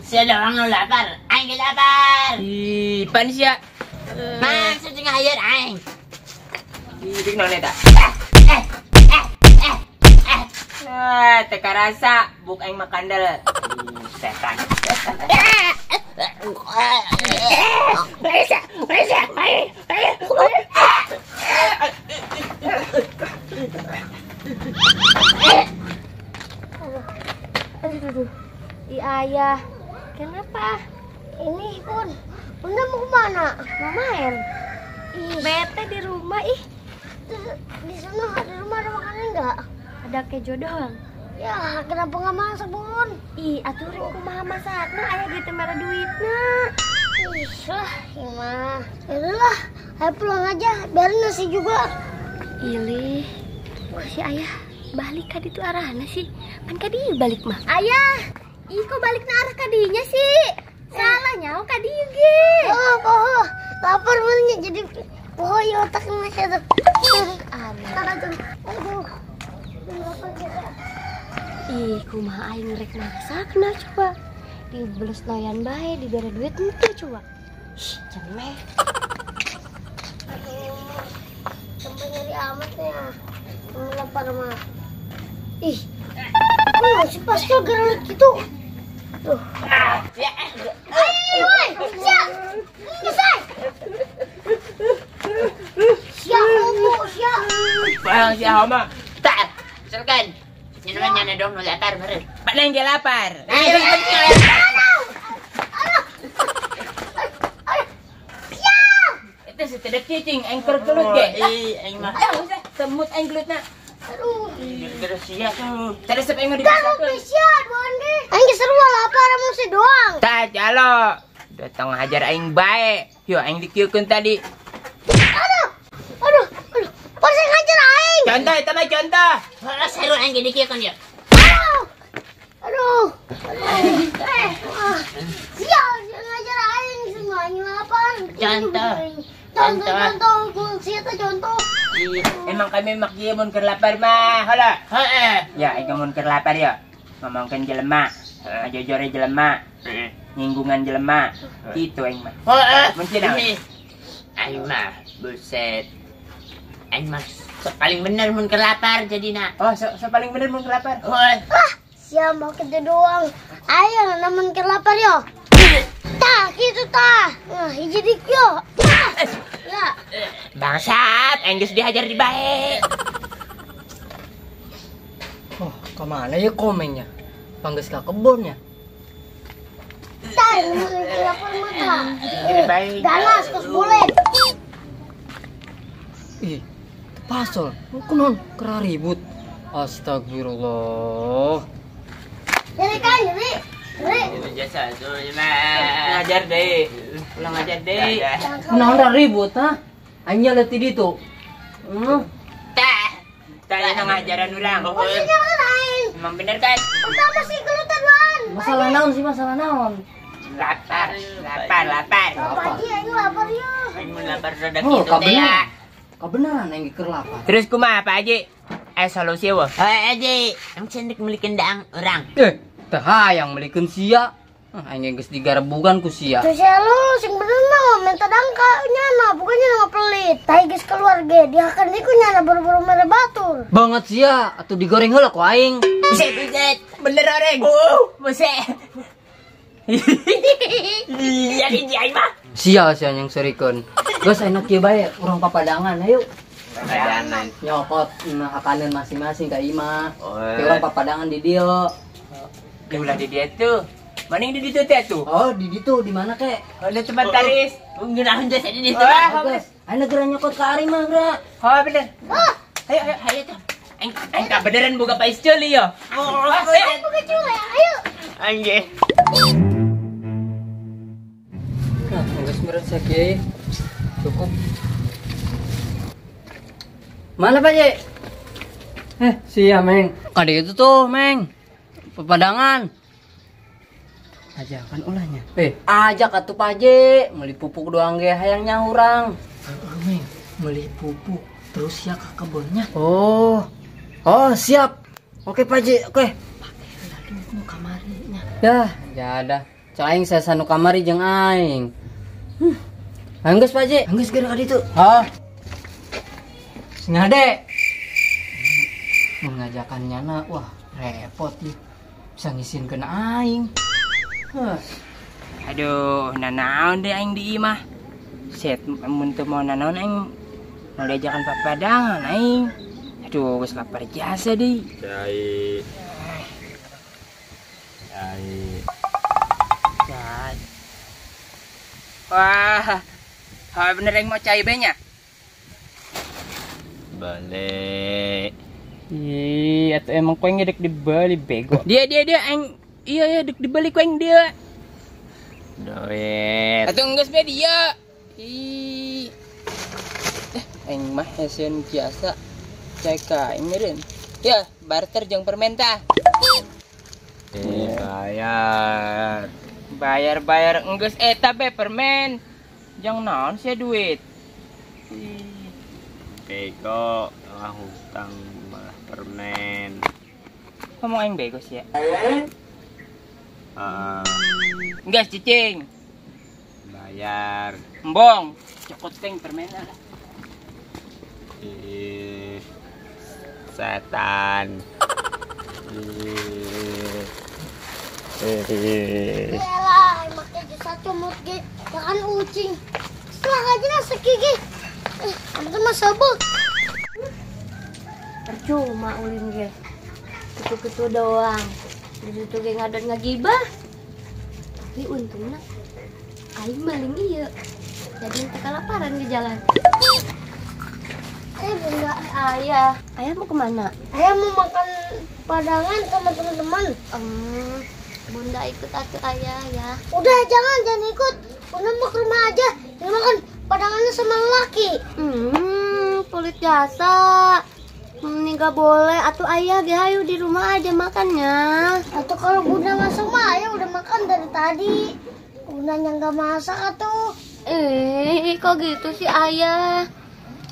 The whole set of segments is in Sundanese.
Sia doang nu lapar, aing ge lapar. Ih, pan sia. Maksud jeung hajar aing. Ih, jeung naon eta? Ah, teu karasa buk aing mah kandel. Setan. Aduh, aduh. Ayah, kenapa? Ini Bun, Bunda mau kemana? Mau main. Ih, bete di rumah ih. Di sana di rumah ada makanan nggak? Ada kejo doang. Ya, kenapa nggak masak, Bun? Ih, aturin kumaha masakna, ayah duit merah duitna. Ih, lah, gimana? Yaudahlah, ayo pulang aja, biarin nasi juga. Ilih, kok si ayah balik ka ditu arahna sih? Pan ka dieu balik mah. Ayah, ih kok balik na arah ka dinya sih? Salah nyaho ka dieu ge. Oh, oh, lapar benernya jadi oh ya otaknya tuh. Aduh, aduh. Ih, kumaha aing rek masakna coba. Dibeles noyan bae, dibere duit henteu coba. Shh, cemeh. Aduh, sampai nyari amat ya. Lapar mah. Ih, kok si Pascal gerak gitu? Tuh. Ayo, woi, siap. Selesai. Siap, homo, siap. Bang, siap homo. Tak, misalkan. Nyenuan nyana dong, nu lapar meureun. Padahal ge lapar. Ayo, itu setedek cicing, aing keur gelut ge. Ih, aing mah. Semut aing gelutna. Aduh. Terus sia tuh. Terus aing mah dimasakeun. Sia doang ge. Aing geus seru lapar mun si doang. Tah, jalo. Datang hajar aing bae. Yo aing dikieukeun tadi. Aduh. Aduh, aduh. Pas ngajar aing. Contoh eta mah contoh. Heeh, seru aing ge dikieukeun ya. Aduh. Aduh. Aduh. Sia ngajar aing semua aing lapar. Contoh. Contoh, contoh, sia teh contoh. Emang kami mak ieu mun keur lapar mah, halo. Heeh. Ya, aing mun keur lapar ya. Ngomongkeun jelema, ngajojore jelema, nyinggungan jelema. Kitu aing mah. Heeh. Mun sia naon? Aing mah buset. Aing mah paling bener mun keur lapar jadina. Oh, so paling bener mun keur lapar. Heeh. Ah, sia mau kitu doang. Ayo namun keur lapar yo. Tah, kitu tah. Nah, hiji dik yo. Ya. Bangsat, aing geus dihajar di bae. Oh, kemana ya komengnya? Pangges ka kebonnya. Tah, lapar mata. Ganas kos boleh. Ih, pasol. Kunaon kera ribut. Astagfirullah. Jadi kan, jadi. Jasa tuh mah. Ngajar deh. Ulang ngajar deh. Kunaon ra ribut, ha? Aing nya leutik ditu. Tah. Tah ngajaran urang. Emang bener kan? Pertama sih gelutan doang. Masalah naon sih, masalah naon? Lapar, lapar, lapar. Lapar aja, aing lapar ya. Aing mun lapar rada kitu teh ya. Kabeneran aing keur lapar. Terus kumaha Pak Haji? Solusi eueuh. Heuh Haji, am cendik meulikeun daang urang. Teh hayang meulikeun sia. Aing geus digarebugan ku sia. Tuh sia lu sing bener mah minta dangka nyana, bukannya nama pelit. Tai geus keluar ge, dihakan iku nyana buru-buru mere batur. Banget sia, atuh digoreng heula ku aing. Buset, buset. Bener oreng. Buset. Iya hiji aing mah. Sia sia yang serikeun. Geus enak kieu bae urang papadangan ayo. Papadangan. Nyokot hakaneun masing-masing ka imah. Urang papadangan di dieu. Di ulah di dieu tuh. Maning di ditu teh tuh. Oh, di ditu di mana kek? Oh, di tempat taris. Ngeunaheun teh di ditu. Oh, geus. Ayeuna geura nyokot ka Ari mah geura. Oh, bener. Ayo, ayo, ayo tuh. Aing aing ka beneran boga pais ceuli yo. Oh, ayo boga ceuli, ayo. Aing ge. Nah, geus meureun sakieu. Cukup. Mana Pak Ji? Sia Meng. Ka ditu tuh, Meng. Pepadangan. Ajakan ulahnya. Ajak atuh Pak Haji, meuli pupuk doang ge hayang nyahurang. Heeh, Meng, meuli pupuk terus ya ke kebunnya. Oh. Oh, siap. Oke Pak Haji, oke. Pake heula duitmu kamari nya. Dah, jadah. Cak aing saya nu kamari jeung aing. Anggeus Pak Haji, anggeus geura ka ditu. Hah? Sing hade. Mun ngajakan nyana, wah repot ieu. Bisa ngisin kena aing. Huh. Aduh, nanaon deh aing di imah. Set mun teu mau nanaon aing mau diajakan papadangan aing. Aduh, geus lapar jasa deui. Cai. Cai. Cai. Wah, ha bener aing mau cai be nya. Balik. Ih, atau emang koeng dek dibeli bego. Dia aing iya dek dibeli koeng dia. Duit. Atuh geus be dia. Ih. Aing mah hesen biasa. Cai ka aing meureun. Ya, barter jeung permen tah. Bayar. Bayar enggeus eta be permen. Jeung naon sia duit? Ih. Bego, lah hutang malah permen. Ngomong aing bego sih ya. Enggak cicing. Bayar. Embong, cokot teng permen lah. Ih, setan. Ih. Yalah, make jasa cumut ge, jangan ucing. Setelah aja nasi gigi. Kamu mah sebek. Percuma ulin ge. Kutu-kutu doang. Di situ ge ngadon ngagibah. Tapi untungnya aing maling ieu. Jadi teu kalaparan di jalan. Bunda, ayah. Ayah mau kemana? Ayah mau makan padangan sama teman-teman. Bunda ikut atuh ayah ya. Udah jangan ikut. Bunda mau ke rumah aja. Ini makan padangannya sama lelaki. Pelit jasa. Ini gak boleh. Atuh ayah ge ayo di rumah aja makannya. Atau kalau bunda masak mah ayah udah makan dari tadi. Bundanya nggak masak atuh. Kok gitu sih ayah?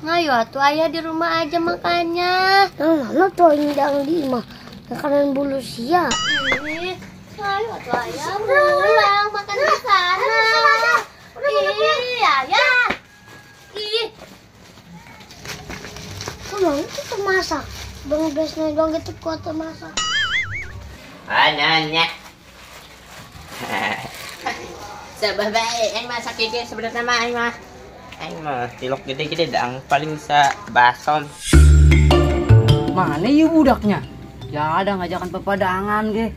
Ngayo atuh ayah di rumah aja makannya. Nah, tuh indang di mah makanan bulu sia. Ayo atuh ayah pulang makan di sana. Ih, ayah. Ih. Kok itu masak? Bang besnya dong gitu kuat masak. Nanya. Sabah bae aing masak iki sebenarnya mah aing mah. Aing mah tilok gede-gede dang paling sa bason. Mana ieu budaknya? Ya ada ngajakan pepadangan ge.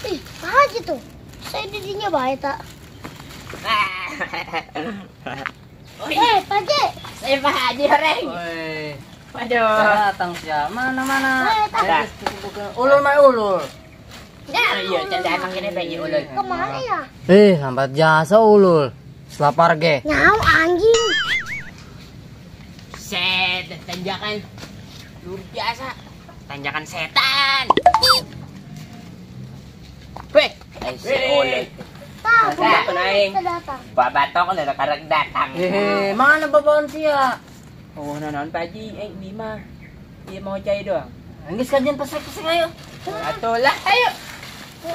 Ih, apa tuh? Saya didinya bae tak. Pak Haji. Saya Pak Haji horeng. Waduh. Datang sia. Mana-mana. Ulul mah ulul. Ya, iya, datang kene bae ulul. Kemana ya? Lambat jasa ulul. Selapar ge. Nyau anjing. Set, tanjakan. Luar biasa. Tanjakan setan. Weh, si ulul. Babatok udah karek datang. Mana babon sia? Oh, naon Pak Haji, Bima. Dia mau cai doang. Geus kajian pesek-pesek ayo. Atuh lah, ayo.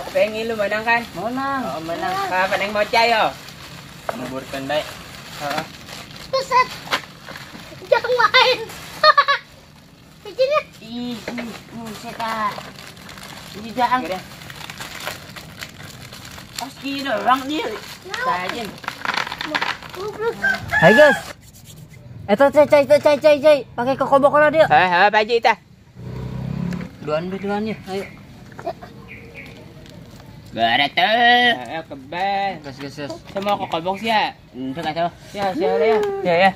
Pengen lu menang kan? Menang. Oh, menang. Kapan yang mau cai yo? Ngeburkeun bae. Heeh. Buset. Jangan main. Bikinnya. Ih, buset ah. Ini jangan. Pasti orang dia. Sajin. Hai guys. Eta cai cai pakai kokobok lah dia. Heeh, Pak Haji tah. Duan ya, ayo. Berat tuh. Heeh, kebal. Gas. Semua kokobok sih ya. Enggak tahu. Ya, ya. Ya, ya.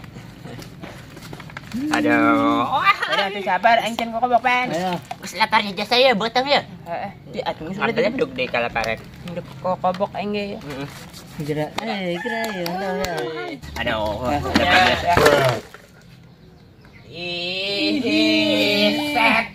Aduh. Udah tuh sabar, aing can kokobok pan. Geus laparnya jasa ya botong ya. Heeh. Di atuh geus duduk deh kalaparan. Duduk kokobok aing ge. Heeh. Gerak, gerak ya. Aduh. Ih, setan.